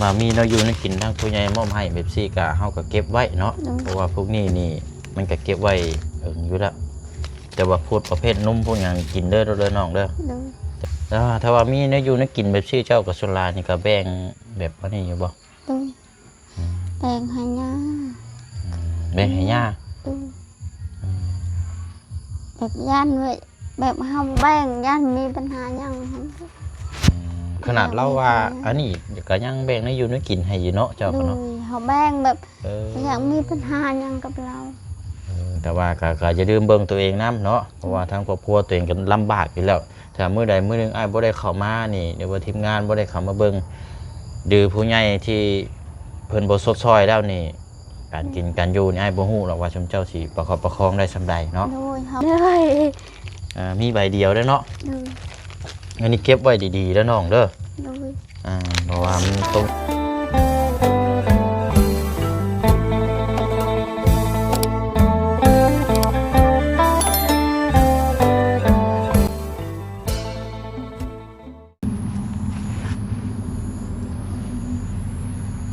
ວ່າມີແນວຢູ່ແນວກິນທາງຜູ້ໃຫຍ່ມອບໃຫ້ແບບຊີ້ກະ ເຮົາກະເກັບໄວ້ເນາະ ໂດຍ ເພາະວ່າພວກນີ້ນີ້ມັນກະເກັບໄວ້ເຖິງຢູ່ແລ້ວ ແຕ່ວ່າພວກປະເພດນົມພວກຫຍັງກິນເດີ ເດີນ້ອງເດີ ໂດຍ ແຕ່ວ່າຖ້າວ່າມີແນວຢູ່ແນວກິນແບບຊີ້ ເຈົ້າກະສ່ວນຫຼາຍນີ້ກະແບ່ງແບບອັນນີ້ຢູ່ບໍ່? ໂດຍ ອືມ ແບ່ງໃຫ້ຍ່າ ອືມ ແບ່ງໃຫ້ຍ່າ ໂດຍ ອືມ ແບບຢ້ານເວີຍ ແບບເຮົາແບ່ງຢ້ານມີບັນຫາຫຍັງ ອືມ ຂະໜາດລາວວ່າອັນນີ້ກະຍັງແບ່ງແນວຢູ່ແນວກິນໃຫ້ຢູ່ເນາະ ເຈົ້າກະເນາະ ໂດຍ ເຮົາແບ່ງແບບ ເອີ ບໍ່ຢາກມີບັນຫາຫຍັງກັບລາວ ເອີ ແຕ່ວ່າກະ ກະຢ່າລືມເບິ່ງຕົວເອງນຳເນາະ ເພາະວ່າທາງຄອບຄົວຕົວເອງກະລຳບາກຢູ່ແລ້ວ ຖ້າມື້ໃດມື້ໜຶ່ງອ້າຍບໍ່ໄດ້ເຂົ້າມານີ້ ຫຼືວ່າທີມງານບໍ່ໄດ້ເຂົ້າມາເບິ່ງ ຫຼືຜູ້ໃຫຍ່ທີ່ເພິ່ນບໍ່ຊົດຊ່ອຍແລ້ວນີ້ ການກິນການຢູ່ນີ້ ອ້າຍບໍ່ຮູ້ດອກວ່າຊຸມເຈົ້າຊິປະຄັບປະຄອງໄດ້ສ່ຳໃດເນາະ ໂດຍ ເຮົາ ເອີ ມີໃບດຽວເດ້ເນາະ ໂດຍ ອັນນີ້ເກັບໄວ້ດີໆເດີນ້ອງເດີ ໂດຍ ອ່າ ເພາະວ່າມັນຕົງ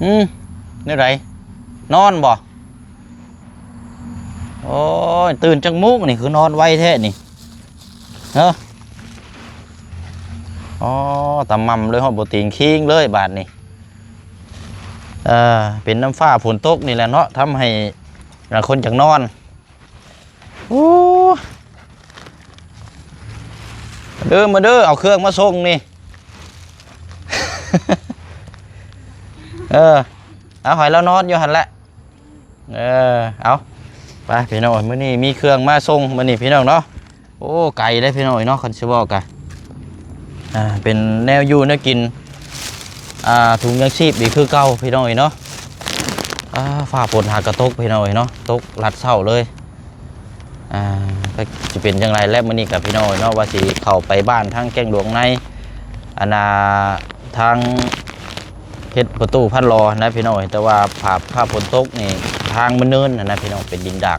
ອືມ ແນວໃດ ນອນບໍ່? ໂອ້ຍ ຕື່ນຈັກໂມງນີ້ ຄືນອນໄວແທ້ນີ້ ເອີ ອໍ ຕະໝ່ຳເລີຍ ຮອດບໍ່ຕີງຄີງເລີຍບາດນີ້ ເອີ ເປັນນຳຟ້າຝົນຕົກນີ້ແຫຼະເນາະ ທຳໃຫ້ ອາ ຄົນຢາກນອນ ໂອ້ ມາເດີ ມາເດີ ເອົາເຄື່ອງມາສົ່ງນີ້ ເອີ ເອົາ ໃຫ້ລາວນອນຢູ່ຫັ້ນແຫຼະ ເອີ ເອົາ ໄປພີ່ນ້ອງ ມື້ນີ້ມີເຄື່ອງມາສົ່ງມື້ນີ້ພີ່ນ້ອງເນາະ ໂອ້ ໄກເດ້ພີ່ນ້ອງເນາະ ຄັນຊິເວົ້າກະ ອ່າ ເປັນແນວຢູ່ແນວກິນ ອ່າ ຖົງຍັງຊີບອີກຄືເກົ່າພີ່ນ້ອງເອີຍເນາະ ອ່າ ຟ້າຝົນຫາກະຕົກພີ່ນ້ອງເອີຍເນາະ ຕົກລັດເຊົ້າເລີຍ ອ່າ ກໍຊິເປັນຈັ່ງໃດແຫຼະ ມື້ນີ້ກໍພີ່ນ້ອງເນາະ ວ່າຊິເຂົ້າໄປບ້ານທາງແກ້ງຫຼວງໃນ ອັນນ່າ ທາງເຮັດປະຕູພັດຫຼໍ່ນະພີ່ນ້ອງເອີຍ ແຕ່ວ່າພາ ພາຝົນຕົກນີ້ ທາງມັນເນີນນະພີ່ນ້ອງ ເປັນດິນດາກ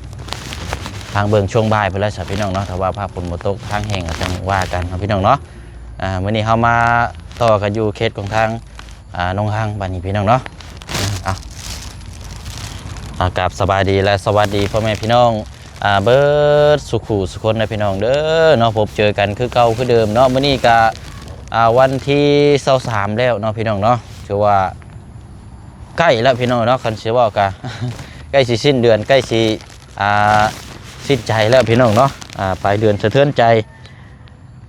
ທາງເບິ່ງຊ່ວງບ່າຍພຸ້ນແຫຼະຊະພີ່ນ້ອງເນາະ ຖ້າວ່າພາຝົນບໍ່ຕົກ ທາງແຫ້ງກໍຈັ່ງວ່າກັນເນາະພີ່ນ້ອງເນາະ ອ່າ ມື້ນີ້ເຮົາມາຕໍ່ກັນຢູ່ເຂດຂອງທາງ ອ່າ ໜອງຮັງ ບາດນີ້ພີ່ນ້ອງເນາະ ເອົາ ອ່າ ກາບສະບາຍດີ ແລະ ສະຫວັດດີພໍ່ແມ່ພີ່ນ້ອງ ອ່າ ເບິດສູ່ຄູ່ສູ່ຄົນນະພີ່ນ້ອງເດີເນາະ ພົບເຈີກັນຄືເກົ່າຄືເດີມເນາະ ມື້ນີ້ກະ ອ່າ ວັນທີຊາວສາມແລ້ວເນາະພີ່ນ້ອງເນາະ ຖືວ່າໃກ້ແລ້ວພີ່ນ້ອງເນາະ ຄັນຊິເວົ້າກະ ໃກ້ຊິສິ້ນເດືອນ ໃກ້ຊິ ອ່າ ສິ້ນໃຈແລ້ວພີ່ນ້ອງເນາະ ອ່າ ປາຍເດືອນສະເທືອນໃຈ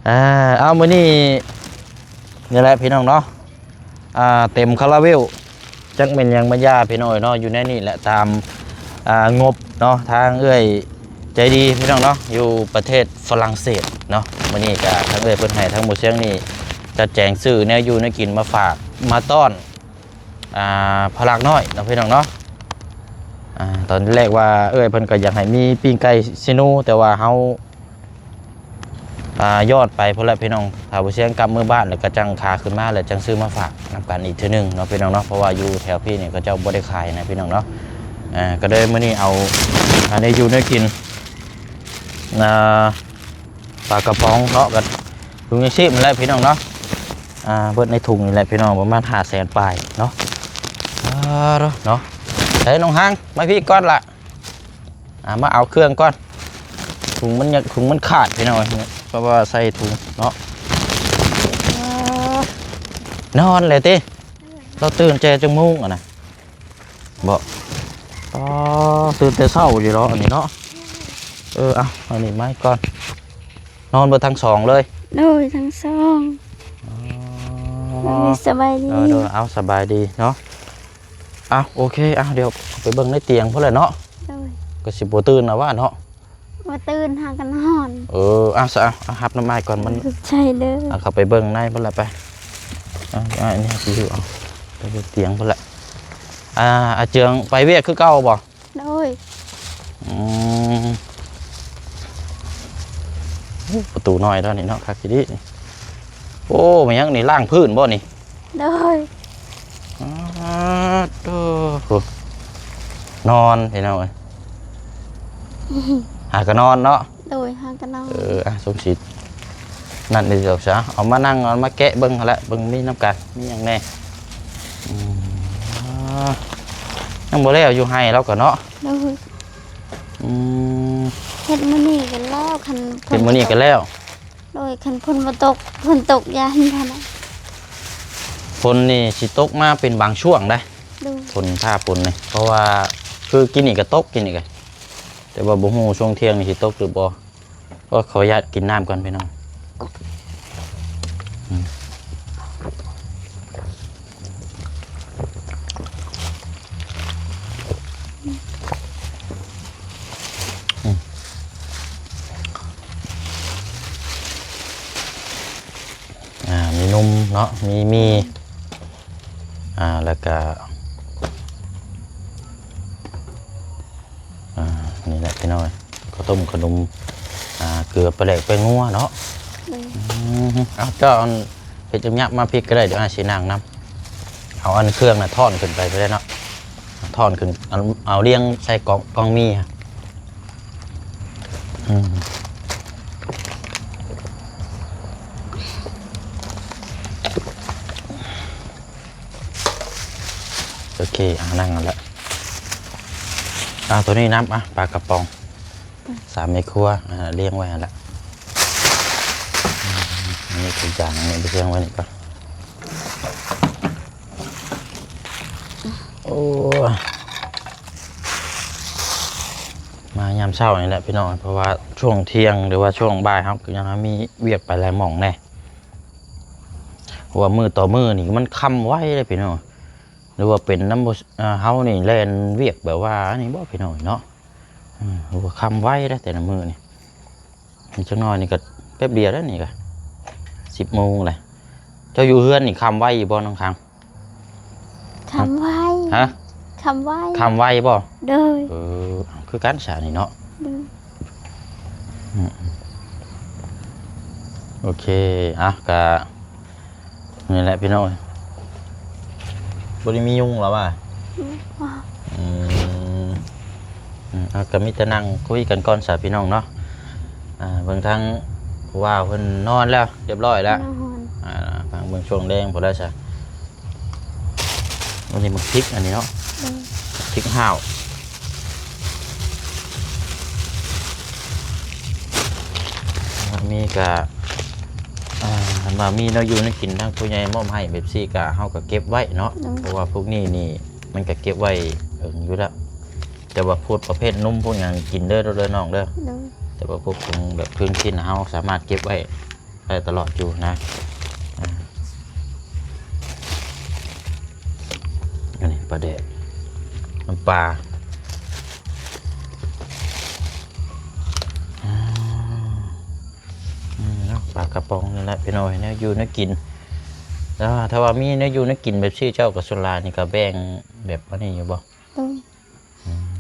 ອ່າ ເອົາ ມື້ນີ້ນີ້ແຫຼະພີ່ນ້ອງເນາະ ອ່າ ເຕັມຄາລາເວວ ຈັກແມ່ນຫຍັງມາຢ່າພີ່ນ້ອງເອີຍເນາະ ຢູ່ໃນນີ້ແຫຼະ ຕາມ ອ່າ ງົບເນາະ ທາງເອື້ອຍໃຈດີພີ່ນ້ອງເນາະ ຢູ່ປະເທດຝຣັ່ງເສດເນາະ ມື້ນີ້ກະທາງເອື້ອຍເພິ່ນໃຫ້ທາງໝູ່ຊຽງນີ້ ຈັດແຈງຊື້ແນວຢູ່ແນວກິນມາຝາກ ມາຕ້ອນ ອ່າ ພະລັກນ້ອຍເນາະພີ່ນ້ອງເນາະ ອ່າ ຕອນແລກວ່າເອື້ອຍເພິ່ນກໍຢາກໃຫ້ມີປີ້ງໄກ່ຊີນູ ແຕ່ວ່າເຮົາ ອ່າ ຍອດໄປພຸ້ນແຫຼະພີ່ນ້ອງ ຖ້າບໍ່ຊຽງກັບເມືອບ້ານ ແລ້ວກໍຈັ່ງຂາຂຶ້ນມາ ແລ້ວຈັ່ງຊື້ມາຝາກນຳກັນອີກເທື່ອໜຶ່ງເນາະພີ່ນ້ອງເນາະ ເພາະວ່າຢູ່ແຖວພີ້ນີ້ເຂົາເຈົ້າບໍ່ໄດ້ຂາຍນະພີ່ນ້ອງເນາະ ອ່າ ກໍເລີຍມື້ນີ້ເອົາ ອັນນີ້ຢູ່ແນວກິນ ອ່າ ປາກະປ໋ອງເນາະ ກັບຖົງຍັງຊີບຫັ້ນແຫຼະພີ່ນ້ອງເນາະ ອ່າ ເບິດໃນຖົງນີ້ແຫຼະພີ່ນ້ອງ ປະມານຫ້າແສນປາຍເນາະ ອ່າ ເນາະ ໃສ່ນ້ອງຮັງ ມາພີ້ກ່ອນລະ ອ່າ ມາເອົາເຄື່ອງກ່ອນ ຖົງມັນຍັງ ຖົງມັນຂາດພີ່ນ້ອງ ເພາະວ່າໃສ່ຖົງເນາະ ນອນແລ້ວຕິ ລາວຕື່ນແຕ່ຈັກໂມງຫັ້ນນະ ບໍ່ ອໍ ຕື່ນແຕ່ເຊົ້າຢູ່ດອກອັນນີ້ເນາະ ເອີ ເອົາ ອັນນີ້ມາໃຫ້ກ່ອນ ນອນເບິດທັງສອງເລີຍ ໂດຍ ທັງສອງ ອໍ ໂດຍ ສະບາຍດີ ໂດຍ ໂດຍ ເອົາ ສະບາຍດີເນາະ ເອົາ ໂອເຄ ເອົາ ດຽວໄປເບິ່ງໃນຕຽງພຸ້ນແຫຼະເນາະ ໂດຍ ກໍຊິບໍ່ຕື່ນລະວ່າເນາະ ບໍ່ຕື່ນ ຫາກັນນອນ ເອີ ເອົາຊະ ເອົາ ເອົາ ຮັບນ້ຳອ້າຍກ່ອນ ມັນ ຂອບໃຈເດີ ເອົາ ເຂົ້າໄປເບິ່ງໃນພຸ້ນລະໄປ ເອົາ ອ້າຍນີ້ຊິຢູ່ ເອົາ ໄປເບິ່ງຕຽງພຸ້ນແຫຼະ ອ່າ ອາເຈືອງໄປວຽກຄືເກົ່າບໍ່? ໂດຍ ອືມ ໂອ້ ປະຕູນ້ອຍເນາະນີ້ເນາະ ຄັກອີ່ຫຼີນີ້ ໂອ້ ແມ່ນຫຍັງນີ້ ລ້າງພື້ນບໍ່ນີ້? ໂດຍ ອາ ໂທ້ ນອນພີ່ນ້ອງເອີຍ ຫາກະນອນເນາະ ໂດຍ ຫາກະນອນ ເອີ ອ່ະ ສົມສີ ນັ້ນນີ້ດອກຊະ ເອົາມານັ່ງ ເອົາມາແກະເບິ່ງຫັ້ນແຫຼະ ເບິ່ງມີນຳກັນ ມີຫຍັງແດ່ ອືມ ບໍ່ແລ້ວ ຢູ່ໄຮ່ລາວກໍເນາະ. ໂດຍ. ອືມ ເຮັດມື້ນີ້ກໍແລ້ວ ຄັນ ເຮັດມື້ນີ້ກໍແລ້ວ. ໂດຍ. ຄັນຝົນບໍ່ຕົກ ຝົນຕົກຢ່າຫັ້ນເທົ່ານັ້ນ. ຝົນນີ້ຊິຕົກມາເປັນບາງຊ່ວງໄດ໋. ໂດຍ. ຝົນ ຟ້າຝົນນີ້ ເພາະວ່າຄືກີ້ນີ້ກໍຕົກ ກີ້ນີ້ກໍ ແຕ່ວ່າບໍ່ຮູ້ຊ່ວງທ່ຽງນີ້ຊິຕົກຫຼືບໍ່. ໂອ້ຍ ຂໍອະນຸຍາດກິນນ້ຳກ່ອນພີ່ນ້ອງ. ອືມ ອືມ ອ່າ ມີນົມເນາະ ມີໝີ່ ອ່າ ແລ້ວກະ ອ່າ ນີ້ແຫຼະພີ່ນ້ອງ ເຂົ້າຕົ້ມຂະໜົມ ອ່າ ເກືອ ປາແດກ ແປ້ງນົວເນາະ. ອືມ ເອົາ ເຈົ້າອັນເຮັດຫຍັບໆມາພີ້ກໍໄດ້ ດຽວອ້າຍຊິນັ່ງນຳ. ເອົາອັນເຄື່ອງນະ ທ້ອນຂຶ້ນໄປກໍໄດ້ເນາະ ທ້ອນຂຶ້ນ ເອົາ ເອົາລຽງໃສ່ກ່ອງ ກ່ອງໝີ່. ອືມ ໂອເຄ ອ່າ ນັ່ງຫັ້ນລະ. ເອົາໂຕນີ້ນຳ ອ່າ ປາກະປ໋ອງ ສາມແມ່ຄົວ ອ່າ ລຽງໄວ້ຫັ້ນລະ. ອືມ ອັນນີ້ທຸກຢ່າງ ອັນນີ້ໄປລຽງໄວ້ນີ້ກ່ອນ. ໂອ້ຍ ມາຍາມເຊົ້ານີ້ແຫຼະພີ່ນ້ອງ ເພາະວ່າຊ່ວງທ່ຽງ ຫຼືວ່າຊ່ວງບ່າຍ ເຮົາກໍຍັງມີວຽກໄປຫຼາຍໝ່ອງແດ່. ເພາະວ່າມື້ຕໍ່ມື້ນີ້ມັນຄ່ຳໄວເດ້ພີ່ນ້ອງ ຫຼືວ່າເປັນນຳ ເຮົານີ້ແລ່ນວຽກແບບວ່າອັນນີ້ບໍ່ພີ່ນ້ອງເນາະ. ເອີ ໂອ້ ຄ່ຳໄວເດ້ແຕ່ລະມື້ນີ້ ອີກຈັກໜ້ອຍນີ້ກໍແປັບດຽວແລ້ວ ນີ້ກໍສິບໂມງແລ້ວ. ເຈົ້າຢູ່ເຮືອນນີ້ຄ່ຳໄວຢູ່ບໍ່ນ້ອງຄັງ? ຄ່ຳໄວ. ຮະ? ຄ່ຳໄວ. ຄ່ຳໄວບໍ່? ໂດຍ. ເອີ ຄືກັນຊະນີ້ເນາະ. ໂດຍ. ອືມ ໂອເຄ ອ່ະ ກະ ນີ້ແຫຼະພີ່ນ້ອງ ບໍ່ໄດ້ມີຍຸງແລ້ວວ່າ. ອືມ ອືມ ອ່າ ກໍມີແຕ່ນັ່ງຄຸຍກັນກ່ອນຊະພີ່ນ້ອງເນາະ. ອ່າ ເບິ່ງທາງຜູ້ບ່າວເພິ່ນນອນແລ້ວ ຮຽບຮ້ອຍແລ້ວ. ນອນ. ອ່າ ຟັງເບິ່ງຊ່ວງແລງພຸ້ນລະຊະ. ອັນນີ້ໝາກພິກ ອັນນີ້ເນາະ. ໂດຍ. ພິກຫ້າວ. ມີກະ ອ່າ ຄັນວ່າມີແນວຢູ່ແນວກິນທາງຜູ້ໃຫຍ່ມອບໃຫ້ແບບຊີ້ກະ ເຮົາກະເກັບໄວ້ເນາະ. ໂດຍ. ເພາະວ່າພວກນີ້ນີ້ ມັນກະເກັບໄວ້ເຖິງຢູ່ແລ້ວ ແຕ່ວ່າພວກປະເພດນົມພວກຫຍັງກິນເດີ ເດີນ້ອງເດີ. ໂດຍ. ແຕ່ວ່າພວກຂອງແບບເຄື່ອງກິນ ເຮົາສາມາດເກັບໄວ້ ໄດ້ຕະຫຼອດຢູ່ນະ. ອ່າ ອັນນີ້ປາແດກ ນ້ຳປາ ອ່າ ອືມ ເນາະ ປາກະປ໋ອງນີ້ແຫຼະພີ່ນ້ອງ ແນວຢູ່ແນວກິນ. ແຕ່ວ່າຖ້າວ່າມີແນວຢູ່ແນວກິນແບບຊີ້ ເຈົ້າກໍສ່ວນຫຼາຍນີ້ກໍແບ່ງແບບອັນນີ້ຢູ່ບໍ່? ໂດຍ. ອືມ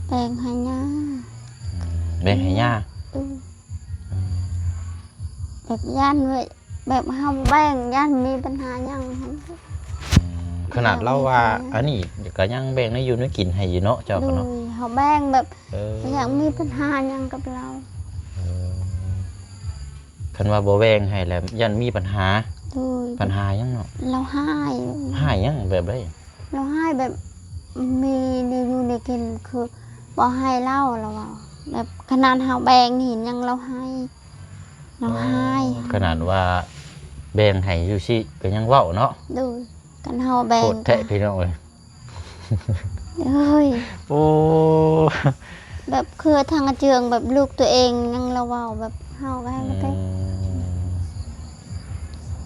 ແບ່ງໃຫ້ຍ່າ. ອືມ ແບ່ງໃຫ້ຍ່າ. ໂດຍ. ອືມ ແບບຢ້ານເວີຍ ແບບເຮົາແບ່ງຢ້ານມີບັນຫາຫຍັງຫັ້ນ. ອືມ ຂະໜາດລາວວ່າ ແບ່ງໃຫ້ຍ່າ ອັນນີ້ກໍຍັງແບ່ງໃນຢູ່ໃນກິນໃຫ້ຢູ່ເນາະ ເຈົ້າກໍເນາະ. ໂດຍ ເຮົາແບ່ງແບບ ເອີ ບໍ່ຢາກມີບັນຫາຫຍັງກັບລາວ. ເອີ ຄັນວ່າບໍ່ແບ່ງໃຫ້ແລ້ວຢ້ານມີບັນຫາ. ໂດຍ. ບັນຫາຫຍັງເນາະ? ລາວຮ້າຍ. ຮ້າຍຫຍັງ ແບບໃດ? ລາວຮ້າຍແບບມີແນວຢູ່ແນວກິນ ຄືບໍ່ໃຫ້ລາວ ລາວເວົ້າ ແບບຂະໜາດເຮົາແບ່ງນີ້ຍັງລາວຮ້າຍ ລາວຮ້າຍ. ອໍ ຂະໜາດວ່າແບ່ງໃຫ້ຢູ່ຊີ້ກໍຍັງເວົ້າເນາະ. ໂດຍ. ຄັນເຮົາແບ່ງ ໂຫດແທ້ພີ່ນ້ອງເອີຍ. ໂດຍ. ໂອ້ ແບບຄືທາງອາເຈືອງ ແບບລູກຕົວເອງຍັງລາວເວົ້າ ແບບເຮົາກໍໃຫ້ມາແຕ່ ອືມ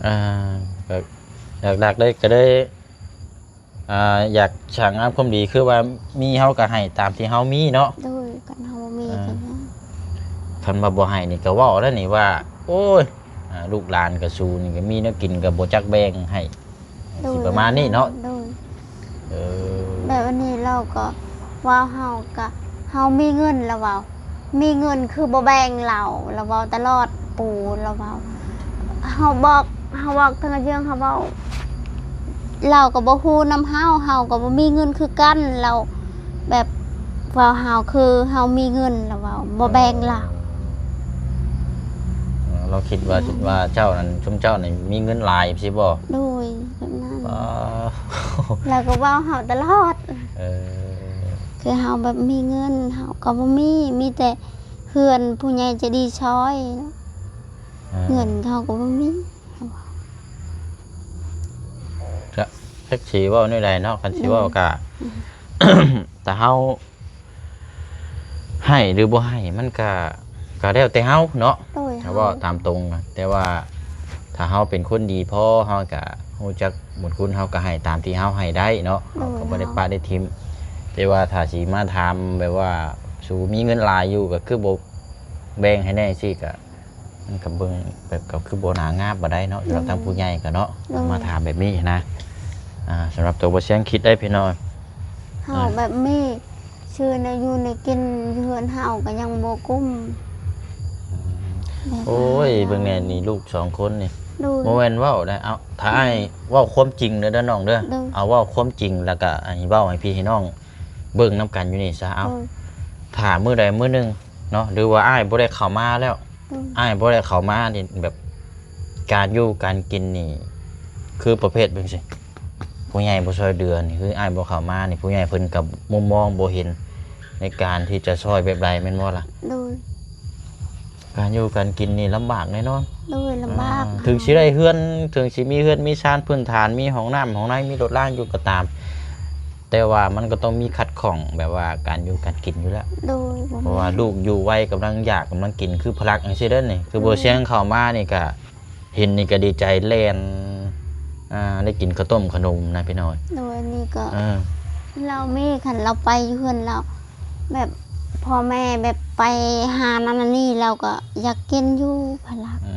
ອ່າ ກໍຫຼັກໆເລີຍກໍໄດ້ ອ່າ ຢາກສ້າງງາມຄວາມດີ ຄືວ່າມີເຮົາກໍໃຫ້ຕາມທີ່ເຮົາມີເນາະ. ໂດຍ. ຄັນເຮົາບໍ່ມີ ອ່າ ກໍຍັງ ຄັນວ່າບໍ່ໃຫ້ນີ້ກໍເວົ້າແລ້ວນີ້ວ່າ ໂອ້ຍ ອ່າ ລູກຫຼານກໍສູນີ້ກໍມີແນວກິນກໍບໍ່ຈັກແບ່ງໃຫ້. ໂດຍ. ຊິປະມານນີ້ເນາະ. ໂດຍ. ເອີ ແບບອັນນີ້ລາວກໍເວົ້າ ເຮົາກໍ ເຮົາມີເງິນ ລາວເວົ້າ ມີເງິນຄືບໍ່ແບ່ງລາວ ລາວເວົ້າຕະຫຼອດ ປູ ລາວເວົ້າ. ເຮົາບອກ ເຮົາບອກທາງອາເຈືອງ ເຮົາເວົ້າ ລາວກໍບໍ່ຮູ້ນຳເຮົາ ເຮົາກໍບໍ່ມີເງິນຄືກັນ. ລາວແບບເວົ້າເຮົາຄືເຮົາມີເງິນ ລາວເວົ້າ ບໍ່ແບ່ງລາວ. ອໍ ລາວຄິດວ່າ ອືມ ວ່າເຈົ້ານັ້ນ ຊຸມເຈົ້ານີ້ມີເງິນຫຼາຍຊີ້ບໍ? ໂດຍ. ແບບນັ້ນ. ອໍ ລາວກໍເວົ້າເຮົາຕະຫຼອດ. ເອີ ຄືເຮົາແບບມີເງິນ ເຮົາກໍບໍ່ມີ ມີແຕ່ເຮືອນຜູ້ໃຫຍ່ໃຈດີຊ່ອຍ ອ່າ ເງິນເຮົາກໍບໍ່ມີ. ຈະ ຈັກຊິເວົ້າແນວໃດເນາະ ຄັນຊິເວົ້າ ໂດຍ ກະ ອືມ ຖ້າເຮົາໃຫ້ຫຼືບໍ່ໃຫ້ ມັນກະ ກະແລ້ວແຕ່ເຮົາເນາະ ໂດຍ ຖ້າເວົ້າຕາມຕົງ. ແຕ່ວ່າຖ້າເຮົາເປັນຄົນດີພໍ ເຮົາກະຮູ້ຈັກບຸນຄຸນ ເຮົາກະໃຫ້ຕາມທີ່ເຮົາໃຫ້ໄດ້ເນາະ ໂດຍ ເຮົາກໍບໍ່ໄດ້ປະໄດ້ຖິ້ມ. ແຕ່ວ່າຖ້າຊິມາຖາມແບບວ່າ ສູມີເງິນຫຼາຍຢູ່ ກໍຄືບໍ່ແບ່ງໃຫ້ແດ່ ຈັ່ງຊີ້ກະ ມັນກໍເບິ່ງແບບ ກໍຄືບໍ່ໜ້າງາມປານໃດເນາະ ສຳລັບ ໂດຍ ທາງຜູ້ໃຫຍ່ກໍເນາະ ໂດຍ ມາຖາມແບບນີ້ນະ. ອ່າ ສຳລັບຕົວບໍ່ຊຽງຄິດໄດ້ພີ່ນ້ອງ ເຮົາ ອ່າ ແບບມີ ຊື້ແນວຢູ່ແນວກິນຢູ່ເຮືອນເຮົາກໍຍັງບໍ່ກຸ້ມ ອືມ ແບບ ໂອ້ຍ ເບິ່ງແດ່ນີ້ ລູກສອງຄົນນີ້ ໂດຍ ບໍ່ແມ່ນເວົ້າໄດ້. ເອົາ ຖ້າອ້າຍເວົ້າຄວາມຈິງເດີ ເດີນ້ອງເດີ ໂດຍ ເອົາເວົ້າຄວາມຈິງ ແລ້ວກໍໃຫ້ເວົ້າໃຫ້ພີ່ໃຫ້ນ້ອງເບິ່ງນຳກັນຢູ່ນີ້ຊະ. ເອົາ ໂດຍ ຖ້າມື້ໃດມື້ໜຶ່ງເນາະ ຫຼືວ່າອ້າຍບໍ່ໄດ້ເຂົ້າມາແລ້ວ ໂດຍ ອ້າຍບໍ່ໄດ້ເຂົ້າມານີ້ ແບບການຢູ່ການກິນນີ້ ຄືປະເພດເບິ່ງຊີ້ ຜູ້ໃຫຍ່ບໍ່ຊ່ອຍເຫຼືອນີ້ ຄືອ້າຍບໍ່ເຂົ້າມານີ້ ຜູ້ໃຫຍ່ເພິ່ນກໍມຸມມອງບໍ່ເຫັນໃນການທີ່ຈະຊ່ອຍແບບໃດ ແມ່ນບໍ່ລະ? ໂດຍ ການຢູ່ການກິນນີ້ລຳບາກແນ່ນອນ. ໂດຍ ລຳບາກ ອ່າ ເຮົາ ເຖິງຊິໄດ້ເຮືອນ ເຖິງຊິມີເຮືອນມີຊານພື້ນຖານ ມີຫ້ອງນ້ຳຫ້ອງໃນ ມີລົດລາງຢູ່ກໍຕາມ ແຕ່ວ່າມັນກໍຕ້ອງມີຂັດຂ້ອງແບບວ່າການຢູ່ການກິນຢູ່ແລ້ວ. ໂດຍ ບໍ່ແມ່ນ ເພາະວ່າລູກຢູ່ໄວ ກຳລັງຢາກກຳລັງກິນ ຄືພະລັກຈັ່ງຊີ້ເດີນີ້ ຄື ໂດຍ ບໍ່ຊຽງເຂົ້າມານີ້ກະ ເຫັນນີ້ກໍດີໃຈແລ່ນ ອ່າ ໄດ້ກິນເຂົ້າຕົ້ມຂະໜົມນະພີ່ນ້ອງ. ໂດຍ ອັນນີ້ກໍ ເອີ ລາວມີ ຄັນລາວໄປຢູ່ເຮືອນລາວ ແບບພໍ່ແມ່ແບບໄປຫານັ້ນອັນນີ້ ລາວກໍຢາກກິນຢູ່ພະລັກ ອື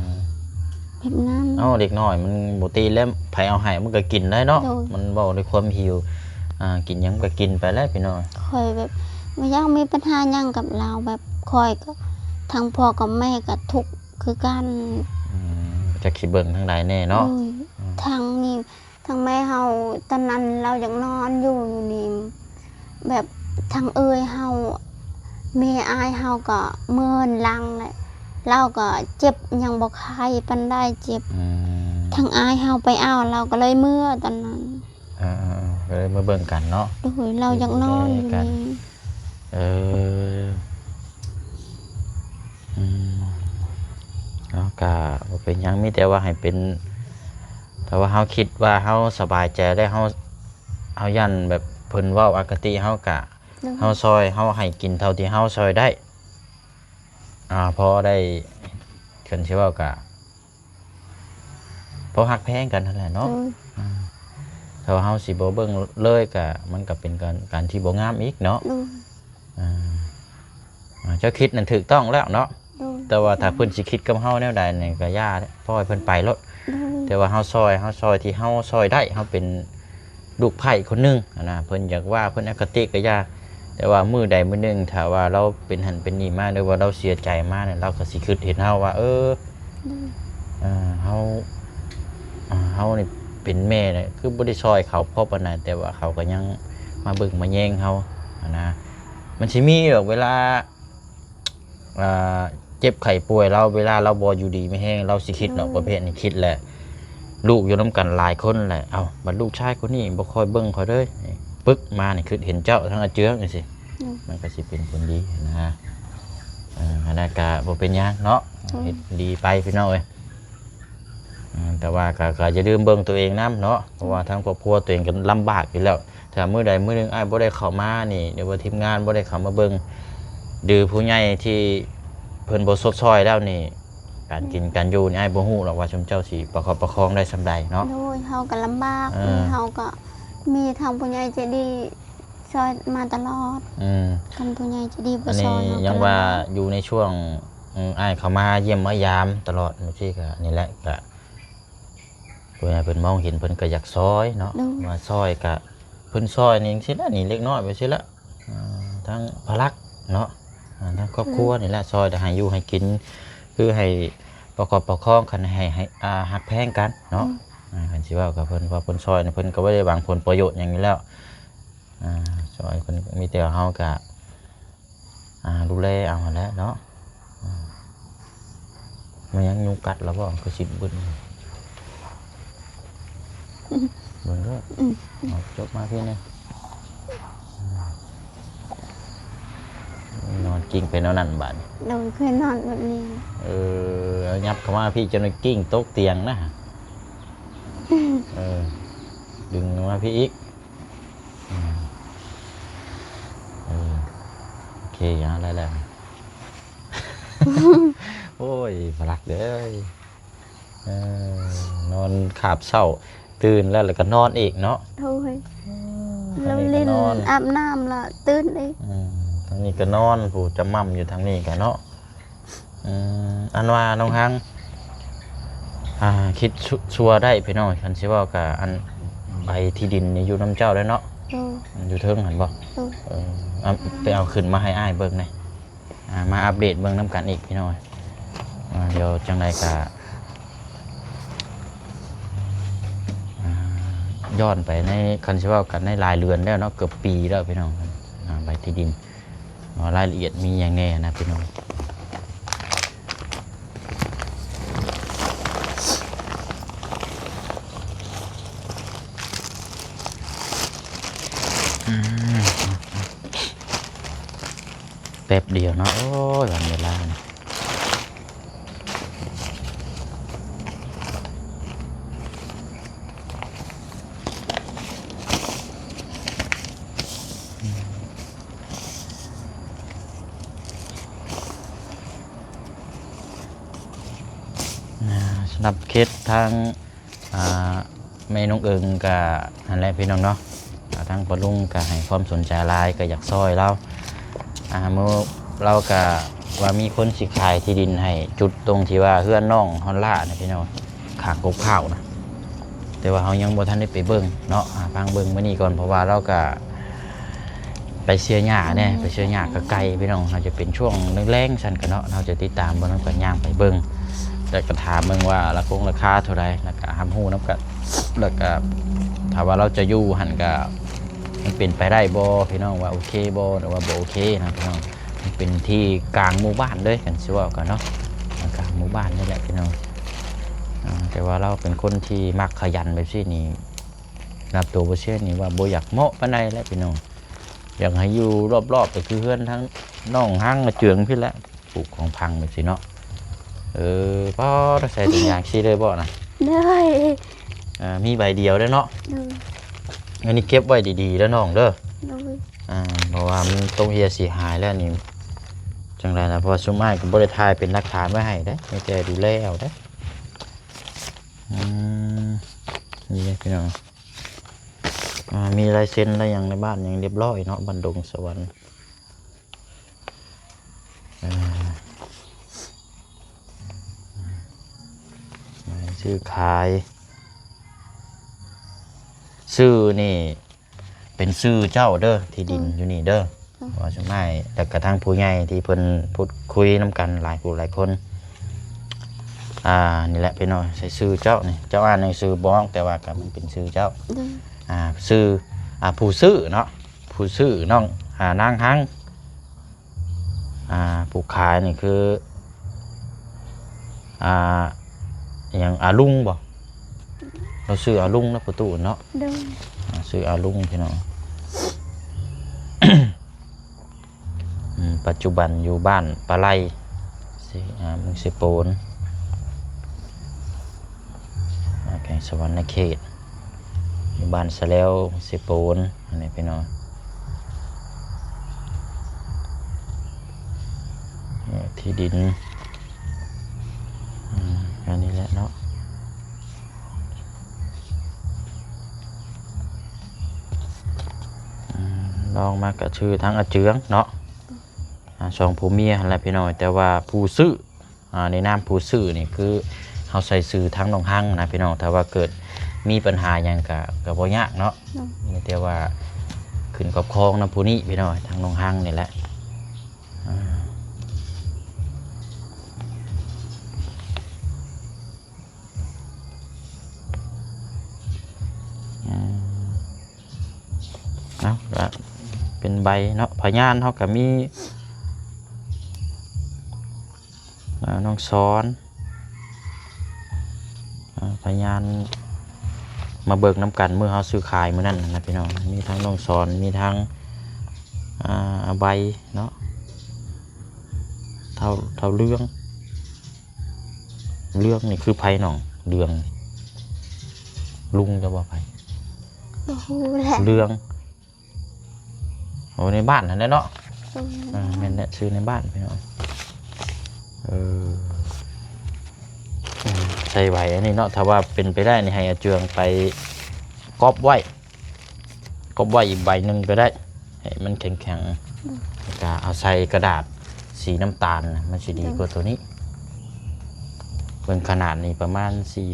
ມ ແບບນັ້ນ. ເອົ້າ ເດັກນ້ອຍມັນບໍ່ຕິແລ້ວ ໃຜເອົາໃຫ້ມັນກໍກິນໄດ້ເນາະ. ໂດຍ ມັນເວົ້າດ້ວຍຄວາມຫິວ ອ່າ ກິນຫຍັງມັນກໍກິນໄປແຫຼະພີ່ນ້ອງ. ຂ້ອຍແບບບໍ່ຢາກມີບັນຫາຫຍັງກັບລາວ ແບບຂ້ອຍກໍ ທັງພໍ່ກັບແມ່ກໍທຸກ ຄືກັນ ອືມ ຈັກຊິເບິ່ງທາງໃດແນ່ເນາະ. ໂດຍ ອືມ ທັງນີ້ ທັງແມ່ເຮົາ ຕອນນັ້ນລາວຍັງນອນຢູ່ ຢູ່ນີ້ ແບບທັງເອື້ອຍເຮົາ ແມ່ອ້າຍເຮົາກໍເມືອນຫຼັງແຫຼະ ລາວກໍເຈັບ ຍັງບໍ່ໄຄປານໃດ ເຈັບ ອືມ ທັງອ້າຍເຮົາໄປເອົາ ລາວກໍເລີຍເມືອຕອນນັ້ນ. ເອີ ເອີ ເອີ ກໍເລີຍມາເບິ່ງກັນເນາະ. ໂດຍ ລາວຢາກນອນຢູ່ນີ້. ເອີ ອືມ ເນາະ ກະບໍ່ເປັນຫຍັງ ມີແຕ່ວ່າໃຫ້ເປັນ ຖ້າວ່າເຮົາຄິດວ່າເຮົາສະບາຍໃຈແລ້ວ ເຮົາ ເຮົາຢ້ານແບບເພິ່ນເວົ້າອະຄະຕິເຮົາ ກະ ໂດຍ ເຮົາຊ່ອຍ ເຮົາໃຫ້ກິນເທົ່າທີ່ເຮົາຊ່ອຍໄດ້ ອ່າ ພໍໄດ້ ຄັນຊິເວົ້າກະ ພໍຮັກແພງກັນຫັ້ນແຫຼະເນາະ. ໂດຍ ອ່າ ຖ້າວ່າເຮົາຊິບໍ່ເບິ່ງເລີຍກະ ມັນກະເປັນການ ການທີ່ບໍ່ງາມອີກເນາະ. ໂດຍ ອ່າ ອ່າ ເຈົ້າຄິດນັ້ນຖືກຕ້ອງແລ້ວເນາະ. ໂດຍ ແຕ່ວ່າຖ້າເພິ່ນຊິຄິດກັບເຮົາແນວໃດນີ້ກະຢ່າ ປ່ອຍເພິ່ນໄປໂລດ. ໂດຍ ແຕ່ວ່າເຮົາຊ່ອຍ ເຮົາຊ່ອຍທີ່ເຮົາຊ່ອຍໄດ້ ເຮົາເປັນ ລູກໃພ້ຄົນໜຶ່ງຫັ້ນນະ ເພິ່ນຢາກວ່າ ເພິ່ນອະຄະຕິກໍຢ່າ ແຕ່ວ່າມື້ໃດມື້ໜຶ່ງ ຖ້າວ່າລາວເປັນຫັ້ນເປັນນີ້ມາ ຫຼືວ່າລາວເສຍໃຈມານີ້ ລາວກໍຊິຄິດເຫັນເຮົາວ່າ ເອີ ອືມ ເອີ ເຮົາ ເຮົານີ້ເປັນແມ່ນີ້ ຄືບໍ່ໄດ້ຊ່ອຍເຂົາພໍປານໃດ ແຕ່ວ່າເຂົາກໍຍັງມາເບິ່ງມາແຍງເຮົາຫັ້ນນະ. ມັນຊິມີດອກ ເວລາ ອ່າ ເຈັບໄຂ້ປ່ວຍ ລາວ ເວລາລາວບໍ່ຢູ່ດີມີແຮງ ລາວຊິຄິດເນາະ. ໂດຍ ປະເພດນີ້ຄິດແຫຼະ ລູກຢູ່ນຳກັນຫຼາຍຄົນແຫຼະ ເອົ້າ ບັດລູກຊາຍຄົນນີ້ບໍ່ຄ່ອຍເບິ່ງຂ້ອຍເລີຍ ປຶກມານີ້ ຄິດເຫັນເຈົ້າທັງອາເຈືອງຈັ່ງຊີ້. ໂດຍ ມັນກໍຊິເປັນຜົນດີນະ. ເອີ ອັນນັ້ນກໍບໍ່ເປັນຫຍັງເນາະ. ໂດຍ ເຮັດດີໄປພີ່ນ້ອງເອີຍ. ອືມ ແຕ່ວ່າກໍ ກໍຢ່າລືມເບິ່ງຕົວເອງນຳເນາະ ເພາະວ່າທາງຄອບຄົວຕົວເອງກໍລຳບາກຢູ່ແລ້ວ. ຖ້າມື້ໃດມື້ໜຶ່ງອ້າຍບໍ່ໄດ້ເຂົ້າມານີ້ ຫຼືວ່າທີມງານບໍ່ໄດ້ເຂົ້າມາເບິ່ງ ຫຼືຜູ້ໃຫຍ່ທີ່ເພິ່ນບໍ່ຊົດຊ່ອຍແລ້ວນີ້ ການກິນການຢູ່ນີ້ ອ້າຍບໍ່ຮູ້ດອກວ່າຊຸມເຈົ້າຊິປະຄັບປະຄອງໄດ້ສ່ຳໃດເນາະ. ໂດຍ ເຮົາກໍລຳບາກ ເອີ ເຮົາກໍມີທາງຜູ້ໃຫຍ່ໃຈດີຊ່ອຍມາຕະຫຼອດ. ອືມ ຄັນຜູ້ໃຫຍ່ໃຈດີບໍ່ຊ່ອຍ ອັນນີ້ຍັງວ່າຢູ່ໃນຊ່ວງ ອືມ ອ້າຍເຂົ້າມາຢ້ຽມມາຢາມຕະຫຼອດ ບາງທີກໍນີ້ແຫຼະ ກໍ ເພິ່ນ ເພິ່ນມອງເຫັນເພິ່ນກໍຢາກຊ່ອຍເນາະ. ໂດຍ ວ່າຊ່ອຍກະ ເພິ່ນຊ່ອຍນີ້ຈັ່ງຊີ້ແຫຼະ ນີ້ເລັກນ້ອຍໄປຊີ້ແຫຼະ ອ່າ ທັງພາລັກເນາະ ອ່າ ທັງຄອບຄົວ ໂດຍ ນີ້ແຫຼະ ຊ່ອຍໄດ້ໃຫ້ຢູ່ໃຫ້ກິນ ຄືໃຫ້ປະກອບປະຄອງກັນ ໃຫ້ ໃຫ້ ອ່າ ຮັກແພງກັນເນາະ. ໂດຍ ອ່າ ຄັນຊິເວົ້າກັບເພິ່ນ ເພາະເພິ່ນຊ່ອຍ ເພິ່ນກໍບໍ່ໄດ້ຫວັງຜົນປະໂຫຍດຫຍັງຢູ່ແລ້ວ ອ່າ ຊ່ອຍເພິ່ນ ມີແຕ່ເຮົາກະ ອ່າ ດູແລເອົາຫັ້ນແຫຼະເນາະ. ອ່າ ແມ່ນຫຍັງ ຍຸງກັດລະບໍ່? ຄືຊິບຶດ ເບິ່ງເດີ. ອືມ ເອົາ ຈົບມາພີ້ແດ່. ອືມ ນອນກິ້ງໄປແນວນັ້ນບາດນີ້. ໂດຍ ເຄີຍນອນແບບນີ້. ເອີ ເອົາຫຍັບເຂົ້າມາພີ້ ຈົນກິ້ງຕົກຕຽງນະ. ເອີ ດຶງມາພີ້ອີກ. ອືມ ເອີ ໂອເຄ ເອົາ ໄດ້ແລ້ວ. ໂອ້ຍ ພະລັກເອີຍ. ເອີ ນອນຄາບເຊົ້າ ຕື່ນແລ້ວ ແລ້ວກໍນອນອີກເນາະ. ໂດຍ ອືມ ແລ້ວຫຼິ້ນ ອາບນ້ຳລະຕື່ນອີກ. ອືມ ທາງນີ້ກໍນອນ ຜູ້ຈະໝ່ຳຢູ່ທາງນີ້ກໍເນາະ. ອືມ ອັນວ່ານ້ອງຮັງ ອ່າ ຄິດຊົ່ວ ຊົ່ວໄດ້ພີ່ນ້ອງ ຄັນຊິເວົ້າກໍ ອັນ ໃບທີ່ດິນນີ້ຢູ່ນຳເຈົ້າເດ້ເນາະ? ໂດຍ ຢູ່ເທິງຫັ້ນບໍ່? ໂດຍ ເອີ ເອົາ ໄປເອົາຂຶ້ນມາໃຫ້ອ້າຍເບິ່ງແດ່. ອ່າ ມາອັບເດດເບິ່ງນຳກັນອີກພີ່ນ້ອງ. ອ່າ ດຽວຈັ່ງໃດກະ ອ່າ ຍ້ອນໄປໃນ ຄັນຊິເວົ້າກັນໃນຫຼາຍເດືອນແລ້ວເນາະ ເກືອບປີແລ້ວພີ່ນ້ອງ. ອ່າ ໃບທີ່ດິນ ວ່າລາຍລະອຽດມີຫຍັງແດ່ນະພີ່ນ້ອງ. ອືມ ແປັບດຽວເນາະ. ໂອ້ຍ ວັນເວລານີ້ ສຳລັບເຂດທາງ ອ່າ ແມ່ນ້ອງເອີງກະຫັ້ນແຫຼະພີ່ນ້ອງເນາະ. ອ່າ ທາງພໍ່ລຸງກະໃຫ້ຄວາມສົນໃຈຫຼາຍ ກະຢາກຊ່ອຍລາວ. ອ່າ ມື້ລາວກະວ່າມີຄົນຊິຂາຍທີ່ດິນໃຫ້ ຈຸດຕົງທີ່ວ່າເຮືອນນ້ອງຮອນລານະພີ່ນ້ອງ ຂ້າງກົກພ້າວນະ. ແຕ່ວ່າເຮົາຍັງບໍ່ທັນໄດ້ໄປເບິ່ງເນາະ. ອ່າ ຟັງເບິ່ງມື້ນີ້ກ່ອນ ເພາະວ່າລາວກະ ໄປເສຍຫຍ້າແດ່ ໄປເສຍຫຍ້າກະໄກພີ່ນ້ອງ. ອາດຈະເປັນຊ່ວງແລງໆຊັ້ນກະເນາະ ເຮົາຈະຕິດຕາມເບິ່ງນຳກັນ ຍ່າງໄປເບິ່ງ ແລ້ວກະຖາມເບິ່ງວ່າລາຄາຄົງລາຄາເທົ່າໃດ ແລ້ວກະຮັບຮູ້ນຳກັນ. ແລ້ວກະຖ້າວ່າລາວຈະຢູ່ຫັ້ນກະ ມັນເປັນໄປໄດ້ບໍ່ພີ່ນ້ອງ ວ່າໂອເຄບໍ່ ຫຼືວ່າບໍ່ໂອເຄນະພີ່ນ້ອງ. ມັນເປັນທີ່ກາງໝູ່ບ້ານເລີຍ ຄັນຊິເວົ້າກັນເນາະ ກາງໝູ່ບ້ານນີ້ແຫຼະພີ່ນ້ອງ. ອ່າ ແຕ່ວ່າລາວເປັນຄົນທີ່ມັກຂະຫຍັນແບບຊີ້ນີ້ ນັບໂຕບໍ່ເຊື່ອນີ້ວ່າບໍ່ຢາກເໝາະປານໃດແຫຼະພີ່ນ້ອງ. ຢາກໃຫ້ຢູ່ລອບໆ ກໍຄືເຮືອນທາງນ້ອງຮັງອາເຈືອງພີ້ແຫຼະ ປູກຂອງພັງແບບຊີ້ເນາະ. ເອີ ປ້າ ໃສ່ຖົງຢາງຊີ້ເລີຍບໍ່ນະ? ໂດຍ ອ່າ ມີໃບດຽວເດ້ເນາະ. ໂດຍ ອັນນີ້ເກັບໄວ້ດີໆເດີນ້ອງເດີ. ໂດຍ ອ່າ ເພາະວ່າມັນຕົກເຮ່ຍເສຍຫາຍແລ້ວນີ້ ຈັ່ງໃດລະ ເພາະວ່າຊຸມອ້າຍກໍບໍ່ໄດ້ຖ່າຍເປັນຫຼັກຖານໄວ້ໃຫ້ເດ້ ມີແຕ່ດູແລເອົາເດ້. ອືມ ນີ້ເດ້ພີ່ນ້ອງ. ອ່າ ມີລາຍເຊັນລາຍຫຍັງໃນບ້ານຫຍັງຮຽບຮ້ອຍເນາະ ບ້ານດົງສະຫວັນ. ເອີ ຊື້ຂາຍ ຊື່ນີ້ ເປັນຊື່ເຈົ້າເດີ ທີ່ດິນ ອືມ ຢູ່ນີ້ເດີ. ອືມ ວ່າສຸດທ້າຍ ແລ້ວກະທາງຜູ້ໃຫຍ່ທີ່ເພິ່ນພູດຄຸຍນຳກັນຫຼາຍຜູ້ຫຼາຍຄົນ ອ່າ ນີ້ແຫຼະພີ່ນ້ອງ ໃສ່ຊື່ເຈົ້ານີ້ ເຈົ້າອ່ານໜັງສືບໍ່ອອກ ແຕ່ວ່າກະມັນເປັນຊື່ເຈົ້າ. ອືມ ອ່າ ຊື່ ອ່າ ຜູ້ຊື້ເນາະ ຜູ້ຊື້ນ້ອງ ອ່າ ນາງຮັງ. ອ່າ ຜູ້ຂາຍນີ້ຄື ອ່າ ຫຍັງ ອາລຸງບໍ່? ລາວຊື່ອາລຸງເນາະ ພໍ່ຕູ້ເນາະ. ໂດຍ ອ່າ ຊື່ອາລຸງພີ່ນ້ອງ. ອືມ ປັດຈຸບັນຢູ່ບ້ານປາໄລ ເມືອງເຊໂປນ ແຂວງສະຫວັນນະເຂດ ຢູ່ບ້ານສະແລວ ເຊໂປນ ອັນນີ້ພີ່ນ້ອງ ທີ່ດິນ ອືມ ອັນນີ້ແຫຼະເນາະ. ອືມ ລອງມາກະຊື່ທາງອາເຈືອງເນາະ ອ່າ ສອງຜົວເມຍຫັ້ນແຫຼະພີ່ນ້ອງ ແຕ່ວ່າຜູ້ຊື້ ອ່າ ໃນນາມຜູ້ຊື້ນີ້ຄືເຮົາໃສ່ຊື່ທາງນ້ອງຮັງນະພີ່ນ້ອງ ຖ້າວ່າເກີດມີບັນຫາຫຍັງກະ ກະບໍ່ຍາກເນາະ. ໂດຍ ມີແຕ່ວ່າຂຶ້ນຄອບຄອງນຳຜູ້ນີ້ພີ່ນ້ອງ ທາງນ້ອງຮັງນີ້ແຫຼະ. ອືມ ເອົາ ກະເປັນໃບເນາະ ພະຍານເຮົາກະມີ ອ່າ ນ້ອງສອນ ອ່າ ພະຍານມາເບິ່ງນຳກັນ ມື້ເຮົາຊື້ຂາຍມື້ນັ້ນນະພີ່ນ້ອງ ມີທັງນ້ອງສອນ ມີທັງ ອ່າ ໃບເນາະ. ເຖົ້າ ເຖົ້າເລື່ອງ ເລື່ອງນີ້ຄືໃຜນ້ອງ? ເລື່ອງ ລຸງເຈົ້າບໍ່? ໃຜ? ບໍ່ຮູ້ແຫຼະ ເລື່ອງ ໂອ້ ໃນບ້ານຫັ້ນແຫຼະເນາະ. ເອີ ອ່າ ແມ່ນແຫຼະ ຊື່ໃນບ້ານພີ່ນ້ອງ. ເອີ ໃສ່ໄວ້ອັນນີ້ເນາະ. ຖ້າວ່າເປັນໄປໄດ້ນີ້ ໃຫ້ອາເຈືອງໄປກອບໄວ້ ກອບໄວ້ອີກໃບໜຶ່ງກໍໄດ້ ໃຫ້ມັນແຂງໆ ແລ້ວກໍເອົາໃສ່ກະດາດສີນ້ຳຕານນະ ມັນຊິດີກວ່າໂຕນີ້. ເບິ່ງຂະໜາດນີ້ປະມານສີ່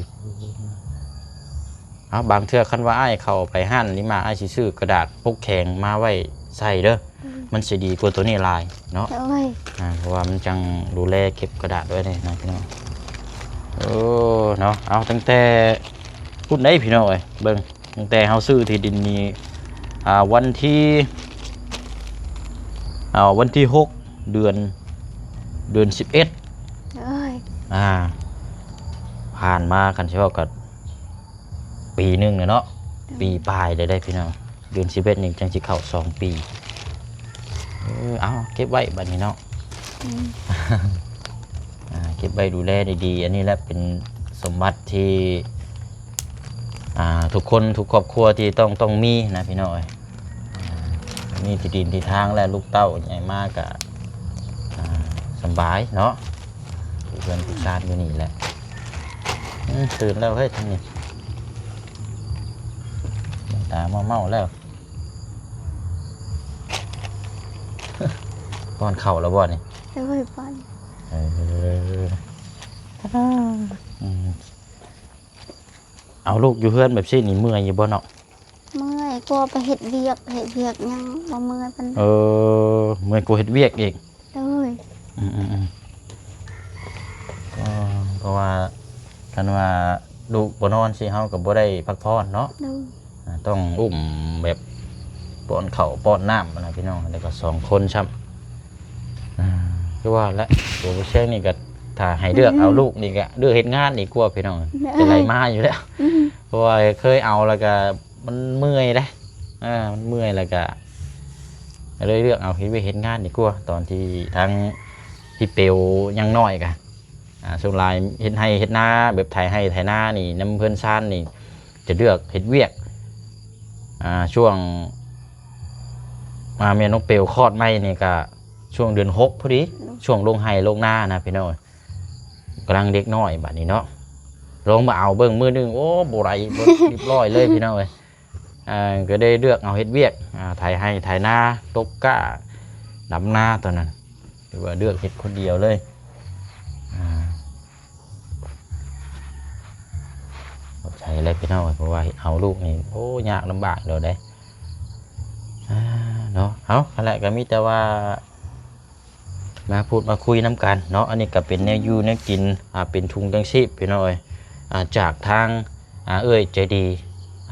ເອົາ ບາງເທື່ອຄັນວ່າອ້າຍເຂົ້າໄປຮ້ານນີ້ມາ ອ້າຍຊິຊື້ກະດາດປົກແຂງມາໄວ້ໃສ່ເດີ ມັນຊິດີກວ່າໂຕນີ້ຫຼາຍເນາະ. ໂດຍ ອ່າ ເພາະວ່າມັນຈັ່ງດູແລເກັບກະດາດໄວ້ໄດ້ນະພີ່ນ້ອງ. ໂອ້ ເນາະ ເອົາ ຕັ້ງແຕ່ພຸ້ນເດ້ພີ່ນ້ອງເອີຍ ເບິ່ງ ຕັ້ງແຕ່ເຮົາຊື້ທີ່ດິນນີ້ ອ່າ ວັນທີ ເອົາ ວັນທີຫົກ ເດືອນ ເດືອນສິບເອັດ ໂດຍ ອ່າ ຜ່ານມາ ຄັນຊິເວົ້າກໍປີໜຶ່ງແລ້ວເນາະ ໂດຍ ປີປາຍແລ້ວເດ້ພີ່ນ້ອງ. ເດືອນສິບເອັດນີ້ຈັ່ງຊິເຂົ້າສອງປີ. ເອີ ເອົາ ເກັບໄວ້ບັດນີ້ເນາະ. ອືມ ອ່າ ເກັບໄວ້ດູແລດີໆ. ອັນນີ້ແຫຼະເປັນສົມບັດທີ່ ອ່າ ທຸກຄົນທຸກຄອບຄົວທີ່ຕ້ອງ ຕ້ອງມີນະພີ່ນ້ອງເອີຍ. ອ່າ ມີທີ່ດິນທີ່ທາງແລ້ວ ລູກເຕົ້າໃຫຍ່ມາກະ ອ່າ ສຳບາຍເນາະ ເຮືອນທີ່ຊານຢູ່ນີ້ແຫຼະ. ອືມ ຕື່ນແລ້ວເຮີ້ຍ ທາງນີ້ ຕາເມົາໆແລ້ວ. ປ້ອນເຂົ້າແລ້ວບໍ່ນີ້? ໂດຍ ປ້ອນ. ເອີ ອືມ ເອົາ ລູກຢູ່ເຮືອນແບບຊີ້ນີ້ເມື່ອຍຢູ່ບໍ່ເນາະ? ເມື່ອຍ ກວ່າໄປເຮັດວຽກ ເຮັດວຽກຍັງບໍ່ເມື່ອຍປານໃດ. ເອີ ເມື່ອຍກວ່າເຮັດວຽກອີກ. ໂດຍ ອືມໆໆ ກໍເພາະວ່າຄັນວ່າລູກບໍ່ນອນຊີ້ ເຮົາກໍບໍ່ໄດ້ພັກຜ່ອນເນາະ. ໂດຍ ອ່າ ຕ້ອງອຸ້ມແບບປ້ອນເຂົ້າປ້ອນນ້ຳນະພີ່ນ້ອງ ແລ້ວກໍສອງຄົນຊ້ຳ. ອ່າ ຄືວ່າແຫຼະ ໂຕຜູ້ຊາຍນີ້ກໍຖ້າໃຫ້ເລືອກເອົາ ອືມ ລູກນີ້ກໍເລືອກເຮັດງານດີກວ່າພີ່ນ້ອງ. ໂດຍ ຈະໄຫຼມາຢູ່ແລ້ວ. ອືມ ເພາະວ່າເຄີຍເອົາແລ້ວກໍ ມັນເມື່ອຍເດ້ ເອີ ມັນເມື່ອຍ ແລ້ວກະ ກະເລີຍເລືອກເອົາເຮັດວຽກເຮັດງານດີກວ່າ. ຕອນທີ່ທັງທີ່ເປວຍັງນ້ອຍກະ ອ່າ ສ່ວນຫຼາຍເຮັດໄຮ່ເຮັດນາ ແບບໄຖໄຮ່ໄຖນານີ້ ນຳເຮືອນຊານນີ້ ຈະເລືອກເຮັດວຽກ ອ່າ ຊ່ວງ ອ່າ ແມ່ນ້ອງເປວຄອດໃໝ່ນີ້ກະຊ່ວງເດືອນຫົກພໍດີ ອືມ ຊ່ວງລົງໄຮ່ລົງນານະພີ່ນ້ອງ. ກຳລັງເດັກນ້ອຍບາດນີ້ເນາະ ລອງມາເອົາເບິ່ງມື້ໜຶ່ງ ໂອ້ ບໍ່ໄດ້ ບໍ່ຮຽບຮ້ອຍເລີຍພີ່ນ້ອງເອີຍ. ອ່າ ກໍໄດ້ເລືອກເອົາເຮັດວຽກ ອ່າ ໄຖໄຮ່ໄຖນາ ຕົກກ້າ ດຳນາ ຕອນນັ້ນ ຖືວ່າເລືອກເຮັດຄົນດຽວເລີຍ. ອ່າ ຂອບໃຈຫຼາຍພີ່ນ້ອງເອີຍ ເພາະວ່າເຮັດເອົາລູກນີ້ ໂອ້ ຍາກລຳບາກແລ້ວເດ້. ອ່າ ເນາະ ເອົາ ຫັ້ນແຫຼະ ກໍມີແຕ່ວ່າ ມາພູດມາຄຸຍນຳກັນເນາະ. ອັນນີ້ກໍເປັນແນວຢູ່ແນວກິນ ອ່າ ເປັນຖົງຍັງຊີບພີ່ນ້ອງເອີຍ ອ່າ ຈາກທາງ ອ່າ ເອື້ອຍໃຈດີ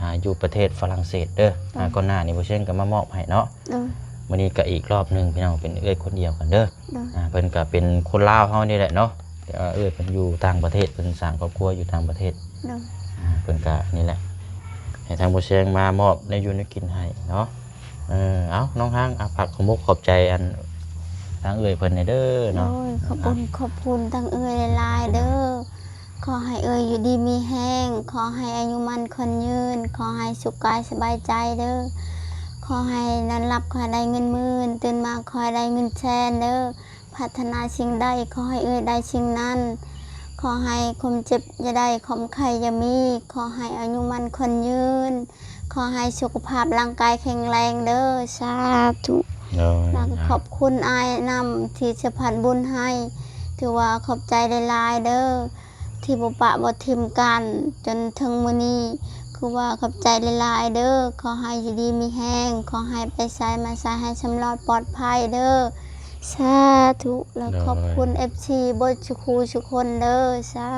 ອ່າ ຢູ່ປະເທດຝຣັ່ງເສດເດີ. ອືມ ອ່າ ກ່ອນໜ້ານີ້ບໍ່ເຊີງກໍມາມອບໃຫ້ເນາະ. ໂດຍ ມື້ນີ້ກໍອີກລອບໜຶ່ງພີ່ນ້ອງ ເປັນເອື້ອຍຄົນດຽວກັນເດີ. ໂດຍ ອ່າ ເພິ່ນກໍເປັນຄົນລາວເຮົານີ້ແຫຼະເນາະ ແຕ່ວ່າເອື້ອຍເພິ່ນຢູ່ຕ່າງປະເທດ ເພິ່ນສ້າງຄອບຄົວຢູ່ຕ່າງປະເທດ. ໂດຍ ອ່າ ເພິ່ນກໍນີ້ແຫຼະ ໃຫ້ທາງບໍ່ເຊີງມາມອບແນວຢູ່ແນວກິນໃຫ້ເນາະ. ເອີ ເອົາ ນ້ອງຮັງ ອ່າ ຝາກຂອບມຸກຂອບໃຈອັນທາງເອື້ອຍເພິ່ນແດ່ເດີເນາະ. ໂດຍ ຂອບຄຸນ ອ່າ ຂອບຄຸນທາງເອື້ອຍຫຼາຍໆເດີ. ຂໍໃຫ້ເອື້ອຍຢູ່ດີມີແຮງ, ຂໍໃຫ້ອາຍຸໝັ້ນຂວັນຍືນ, ຂໍໃຫ້ສຸກກາຍສະບາຍໃຈເດີ. ຂໍໃຫ້ນອນຫຼັບຂໍໃຫ້ໄດ້ເງິນໝື່ນ, ຕື່ນມາຂໍໃຫ້ໄດ້ເງິນແສນເດີ. ປາດຖະໜາສິ່ງໃດ ຂໍໃຫ້ເອື້ອຍໄດ້ສິ່ງນັ້ນ. ຂໍໃຫ້ຄວາມເຈັບຢ່າໄດ້, ຄວາມໄຂ້ຢ່າມີ. ຂໍໃຫ້ອາຍຸໝັ້ນຂວັນຍືນ. ຂໍໃຫ້ສຸຂະພາບຮ່າງກາຍແຂງແຮງເດີ. ສາທຸ. ໂດຍ ແລ້ວກໍຂອບຄຸນອ້າຍນຳທີ່ສະພາດບຸນໃຫ້. ຖືວ່າຂອບໃຈຫຼາຍໆເດີ ທີ່ບໍ່ປະບໍ່ຖິ້ມກັນຈົນເຖິງມື້ນີ້. ຄືວ່າຂອບໃຈຫຼາຍໆເດີ. ຂໍໃຫ້ຢູ່ດີມີແຮງ. ຂໍໃຫ້ໄປໃສມາໃສໃຫ້ສຳລອດປອດໄພເດີ. ສາທຸ. ແລ້ວ ໂດຍ ຂອບຄຸນເອັຟຊີເບິດສູ່ຄູ່ສູ່ຄົນເດີ. ສາ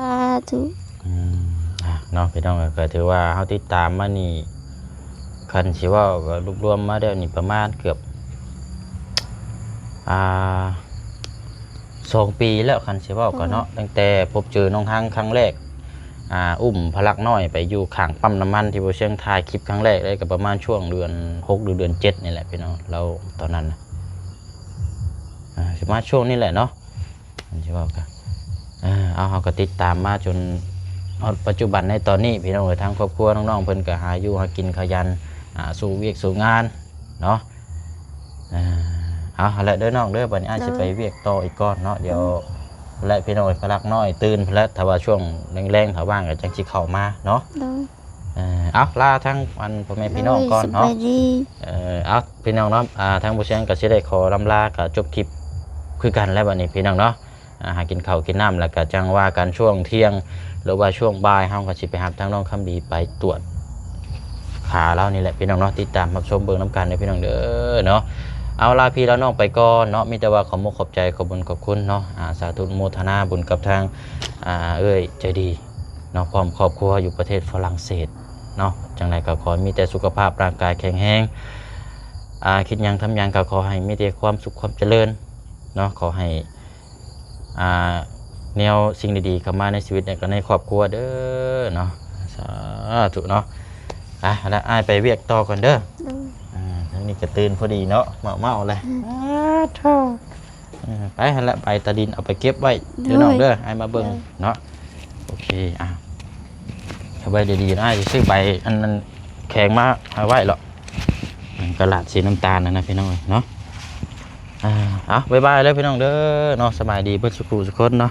ທຸ. ອືມ ອ່ະ ເນາະ ພີ່ນ້ອງເອີຍ ກໍຖືວ່າເຮົາຕິດຕາມມານີ້ ຄັນຊິເວົ້າກໍລວບລວມມາແລ້ວນີ້ປະມານເກືອບ ອ່າ ສອງປີແລ້ວ ຄັນຊິເວົ້າກໍເນາະ. ໂດຍ ຕັ້ງແຕ່ພົບເຈີນ້ອງຮັງຄັ້ງແລກ ອ່າ ອຸ້ມພະລັກນ້ອຍໄປຢູ່ຂ້າງປ້ຳນ້ຳມັນ ທີ່ບໍ່ເຊີງຖ່າຍຄລິບຄັ້ງແລກເລີຍ ກໍປະມານຊ່ວງເດືອນຫົກ ຫຼື ເດືອນເຈັດນີ້ແຫຼະ ພີ່ນ້ອງ. ແລ້ວຕອນນັ້ນນະ ອ່າ ຊິມາຊ່ວງນີ້ແຫຼະເນາະ. ອັນຊິເວົ້າກະ ເອີ ເອົາ ເຮົາກໍຕິດຕາມມາຈົນຮອດປັດຈຸບັນໃນຕອນນີ້ ພີ່ນ້ອງເອີຍ. ທາງຄອບຄົວນ້ອງໆ ເພິ່ນກໍຫາຢູ່ຫາກິນຂະຫຍັນ ອ່າ ສູ້ວຽກສູ້ງານເນາະ. ເອີ ເອົາ ຫັ້ນແຫຼະເດີນ້ອງເດີ ບັດນີ້ອ້າຍຊິໄປວຽກຕໍ່ອີກກ່ອນເນາະ. ດຽວ ແລະ ພີ່ນ້ອງເອີຍ ພະລັກນ້ອຍຕື່ນພຸ້ນແຫຼະ ຖ້າວ່າຊ່ວງແລງໆ ຖ້າວ່າງກໍຈັ່ງຊິເຂົ້າມາເນາະ. ໂດຍ ເອີ ເອົາ ລາທາງອັນພໍ່ແມ່ພີ່ນ້ອງກ່ອນເນາະ. ໂດຍ ສະບາຍດີ. ເອີ ເອົາ ພີ່ນ້ອງເນາະ ອ່າ ທາງບໍ່ສຽງກໍຊິໄດ້ຂໍລຳລາ ກໍຈົບຄລິບຄືກັນແລ້ວບັດນີ້ ພີ່ນ້ອງເນາະ. ອ່າ ຫາກິນເຂົ້າກິນນ້ຳ ແລ້ວກໍຈັ່ງວ່າກັນຊ່ວງທ່ຽງ ຫຼືວ່າຊ່ວງບ່າຍ ເຮົາກໍຊິໄປຮັບທາງນ້ອງຄຳດີໄປຕວດຂາລາວນີ້ແຫຼະ ພີ່ນ້ອງເນາະ. ຕິດຕາມຮັບຊົມເບິ່ງນຳກັນເດີ ພີ່ນ້ອງເດີເນາະ. ເອົາ ລາພີ່ລານ້ອງໄປກ່ອນເນາະ ມີແຕ່ວ່າຂອບມຸກຂອບໃຈ ຂອບບຸນຂອບຄຸນເນາະ. ອ່າ ສາທຸອະໂມທະນາບຸນກັບທາງ ອ່າ ເອື້ອຍໃຈດີເນາະ ພ້ອມຄອບຄົວຢູ່ປະເທດຝຣັ່ງເສດເນາະ. ຈັ່ງໃດກໍຂໍໃຫ້ມີແຕ່ສຸຂະພາບຮ່າງກາຍແຂງແຮງ ອ່າ ຄິດຫຍັງທຳຫຍັງກໍຂໍໃຫ້ມີແຕ່ຄວາມສຸກຄວາມຈະເລີນເນາະ. ຂໍໃຫ້ ອ່າ ແນວສິ່ງດີໆເຂົ້າມາໃນຊີວິດ ແລະ ກໍໃນຄອບຄົວເດີເນາະ. ສາທຸເນາະ. ອ່ະ ແລ້ວອ້າຍໄປວຽກຕໍ່ກ່ອນເດີ. ໂດຍ ອ່າ ທາງນີ້ກໍຕື່ນພໍດີເນາະ ເມົາໆແຫຼະ. ອືມ ອາໂທ້ ເອີ ໄປຫັ້ນລະ ໃບຕາດິນເອົາໄປເກັບໄວ້ເດີນ້ອງເດີ ໂດຍ ອ້າຍມາເບິ່ງເນາະ. ໂອເຄ ອ່ະ ເກັບໄວ້ດີໆ ອ້າຍຊິຊື້ໃບອັນນັ້ນແຂງມາໃຫ້ໄວ້ເລາະ ກະລາດສີນ້ຳຕານນັ້ນນະ ພີ່ນ້ອງເອີຍເນາະ. ອ່າ ເອົາ ບາຍບາຍເດີພີ່ນ້ອງເດີເນາະ. ສະບາຍດີເບິດສູ່ຜູ້ສູ່ຄົນເນາະ.